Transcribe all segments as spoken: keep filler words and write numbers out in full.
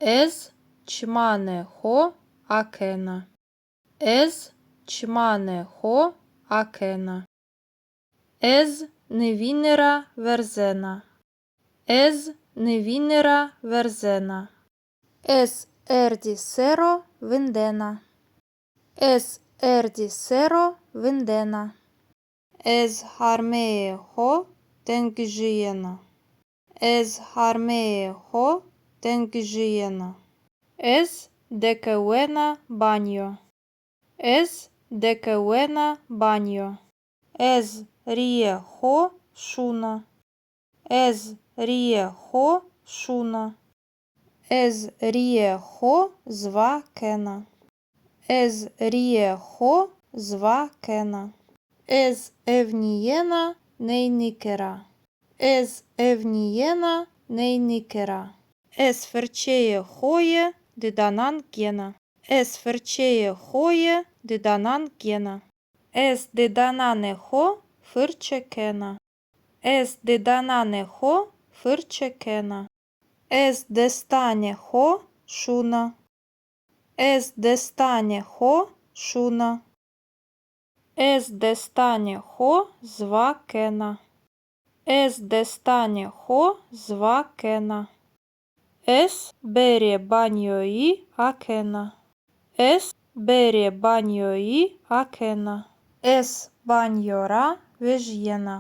Ez çimanê xo akena. Ez çimanê xo akena. Ez nivîne ra verzena. Ez nivîne ra verzena. Ez erdî ser o vindena. Ez erdî ser o vindena. Ez harmeyê xo tengijîyena. Ez harmeyê xo tengijîyena. Ez dekewena banyo. Ez dekewena banyo. Ez rîyê xo şûna. Ez rîyê xo şûna. Ez rîyê xo ziwa kena. Ez rîyê xo ziwa kena. Ez ewnîyena neynike ra. Ez ewnîyena neynike ra. Ez firçeyê xo yê didanan gêna. Ez firçeyê xo yê didanan gêna. Ez didananê xo firçe kena. Ez didananê xo firçe kena. Ez destanê xo şûna. Ez destanê xo şûna. Ez destanê xo ziwa kena. Ez destanê xo ziwa kena. Ez berê banyoyî akena. Ez berê banyoyî akena. Ez banyo ra vejîyena.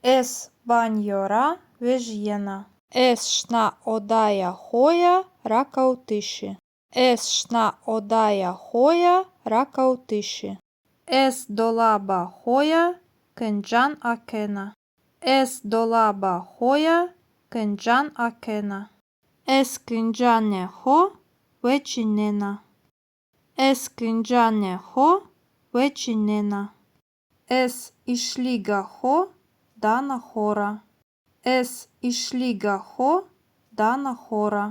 Ez banyo ra vejîyena. Ez şina odaya xo ya rakewtişî. Ez şina odaya xo ya rakewtişî. Ez dolaba xo ya kincan akena. Ez dolaba xo ya kincan akena. Ez kincanê xo weçînena. Ez kincanê xo weçînena. Ez îşlîga xo dana xo ra. Ez îşlîga xo dana xo ra.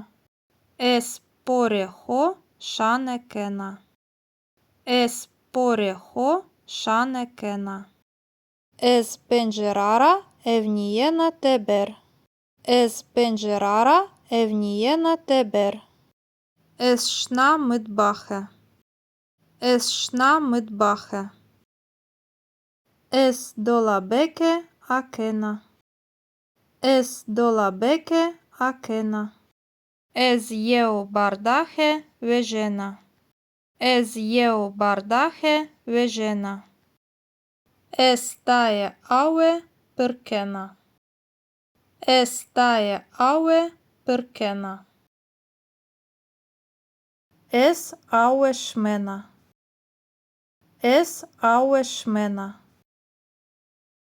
Ez porê xo şane kena. Ez porê xo şane kena. Ez pencera ra ewnîyena teber. Ez pencera ra ewnîyena teber. Ez şina mitbaxe. Ez şina mitbaxe. Ez dolabeke akena. Ez dolabeke akena. Ez yew bardaxe vejena. Ez yew bardaxe vejena. Ez tayê awe pir kena. Ez tayê awe pir kena. Ez awe şimena. Ez awe şimena.